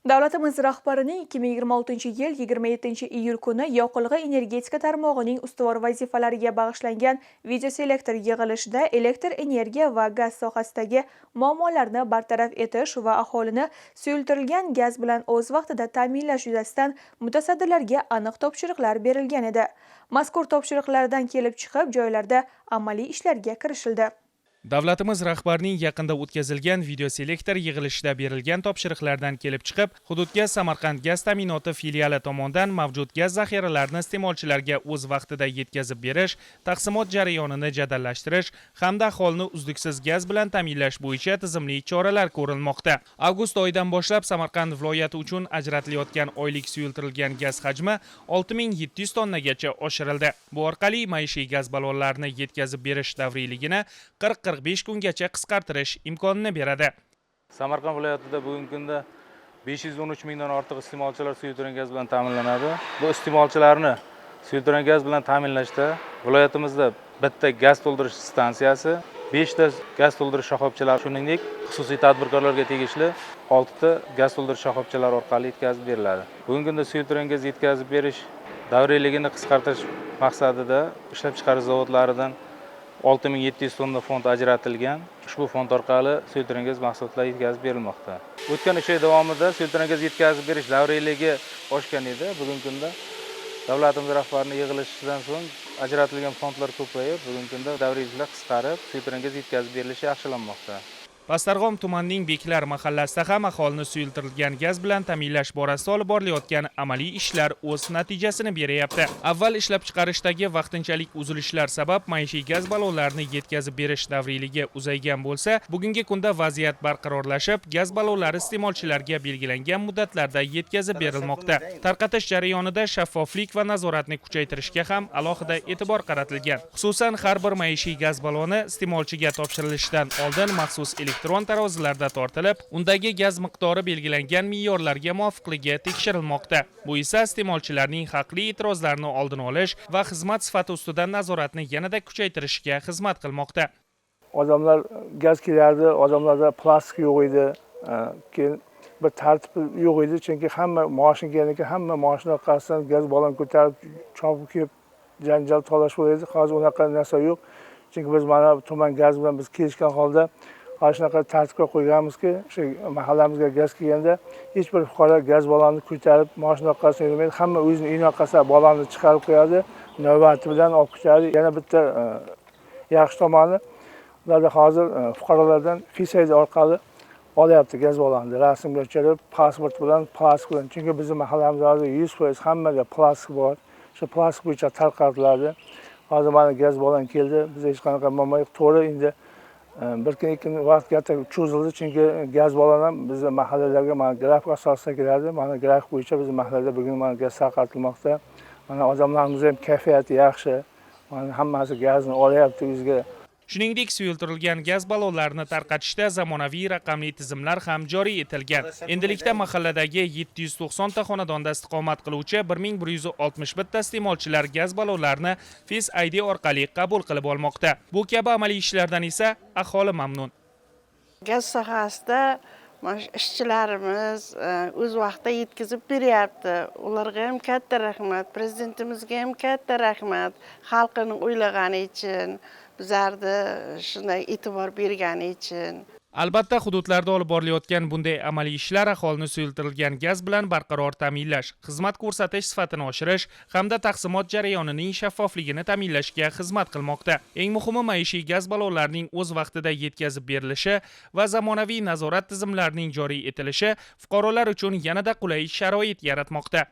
Davlatimiz rahbarining 2026-yil 27-iyul kuni yoqilg'i energetika tarmog'ining ustuvor vazifalariga bag'ishlangan videoselektor yig'ilishida elektr energiya va gaz sohasidagi muammolarni bartaraf etish va aholini suyultirilgan gaz bilan o'z vaqtida ta'minlash yuzasidan mutasaddilarga aniq topshiriqlar berilgan edi. Mazkur topshiriqlardan kelib chiqib, joylarda amaliy ishlarga kirishildi. Davlatimiz rahbarining yaqinda o'tkazilgan videoselektor yig'ilishida berilgan topshiriqlardan kelib chiqib, Hududgaz Samarqand gaz ta'minoti filiali tomonidan mavjud gaz zaxiralarini iste'molchilarga o'z vaqtida yetkazib berish, taqsimot jarayonini jadallashtirish hamda aholini uzluksiz gaz bilan ta'minlash bo'yicha tizimli choralar ko'rilmoqda. Avgust oyidan boshlab Samarqand viloyati uchun ajratilayotgan oylik suyultirilgan gaz hajmi 6700 tonnagacha oshirildi. Bu orqali maishiy gaz ballonlarini yetkazib berish davriyligini 40-45 kungacha qisqartirish imkonini beradi. Samarqand viloyatida bugungi kunda 513 mingdan ortiq iste'molchilar suyultirilgan gaz bilan ta'minlanadi. Bu iste'molchilarni suyultirilgan gaz bilan ta'minlashda viloyatimizda bitta gaz to'ldirish stansiyasi, 5 ta gaz to'ldirish shoxobchalari, shuningdek, xususiy tadbirkorlarga tegishli 6 ta gaz to'ldirish shoxobchalari orqali yetkazib beriladi. Bugungi kunda suyultirilgan gaz yetkazib berish davriyligini qisqartirish maqsadida ishlab chiqarish zavodlaridan 6700 tonna fond ajratilgan. Ushbu fond orqali suyultirilgan gaz mahsulotlari yetkazib berilmoqda. O'tgan 3 oy davomida suyultirilgan gaz yetkazib berish davriyligi oshgan edi. Bugungi kunda davlatimiz rahbarining yig'ilishidan so'ng ajratilgan fondlar ko'payib, bugungi kunda davriyliklar qisqarib, suyultirilgan gaz yetkazib berilishi yaxshilanmoqda. Pastdarg'om tumanining Beklar mahallasida ham aholini suyultirilgan gaz bilan ta'minlash borasida olib borilayotgan amaliy ishlar o'z natijasini beryapti. Avval ishlab chiqarishdagi vaqtinchalik uzilishlar sabab maishiy gaz ballonlarini yetkazib berish davriyligi uzaygan bo'lsa, bugungi kunda vaziyat barqarorlashib, gaz ballonlari iste'molchilarga belgilangan muddatlarda yetkazib berilmoqda. Tarqatish jarayonida shaffoflik va nazoratni kuchaytirishga ham alohida e'tibor qaratilgan. Xususan, har bir maishiy gaz balloni iste'molchiga topshirilishidan oldin maxsus elektron tarozilarda tortilib, undagi gaz miqdori belgilangan me'yorlarga muvofiqligi tekshirilmoqda. Bu esa iste'molchilarning haqli e'tirozlarini oldini olish va xizmat sifati ustidan nazoratni yanada kuchaytirishga xizmat qilmoqda. Odamlar gaz kelardi, odamlarda plastik yo'q edi. Keyin bir tartib yo'q edi, chunki hamma moshina kelgandan keyin hamma moshina orqasidan gaz ballon ko'tarib chopib kelib, janjal talash bo'lardi. Hozir unaqa narsa yo'q, chunki biz mana tuman gaz bilan biz kelishgan holda hozir shunaqa tartibga qo'yganmizki, o'sha mahallamizga gaz kelganda hech bir fuqaro gaz ballonni ko'tarib moshina orqasidan yurmaydi. Hamma o'zini uyini orqasidan ballonni chiqarib qo'yadi, navbati bilan olib ketadi. Yana bitta yaxshi tomoni, ularda hozir fuqarolardan Face ID orqali olyapti gaz ballonni, rasmga tushirib, pasport bilan, plastik bilan, chunki bizni mahallamizda hozir 100% hammada plastik bor. Shu plastik bo'yicha tarqatiladi. Hozir mana gaz ballon keldi, bizda hech qanaqa muammo yo'q. To'g'ri, endi bir kun, 2 kun vaqt katta cho'zildi, chunki gaz ballon ham bizni mahallalarga mana grafik asosida keladi. Mana grafik bo'yicha bizni mahallada bugun mana gaz tarqatilmoqda. Mana odamlarimiz ham kayfiyati yaxshi, mana hammasi gazni olyapti o'ziga. Shuningdek, suyultirilgan gaz ballonlarini tarqatishda zamonaviy raqamli tizimlar ham joriy etilgan. Endilikda mahalladagi 790 ta xonadonda istiqomat qiluvchi 1161 ta iste'molchilar gaz ballonlarini Face ID orqali qabul qilib olmoqda. Bu kabi amaliy ishlardan esa aholi mamnun. Gaz sohasida mana shu ishchilarimiz o'z vaqtida yetkazib beryapti. Ularga ham katta rahmat, prezidentimizga ham katta rahmat, xalqini o'ylagani uchun, bizlarni shunday e'tibor bergani uchun. Albatta, hududlarda olib borilayotgan bunday amaliy ishlar aholini suyultirilgan gaz bilan barqaror ta'minlash, xizmat ko'rsatish sifatini oshirish hamda taqsimot jarayonining shaffofligini ta'minlashga xizmat qilmoqda. Eng muhimi, maishiy gaz ballonlarining o'z vaqtida yetkazib berilishi va zamonaviy nazorat tizimlarining joriy etilishi fuqarolar uchun yanada qulay sharoit yaratmoqda.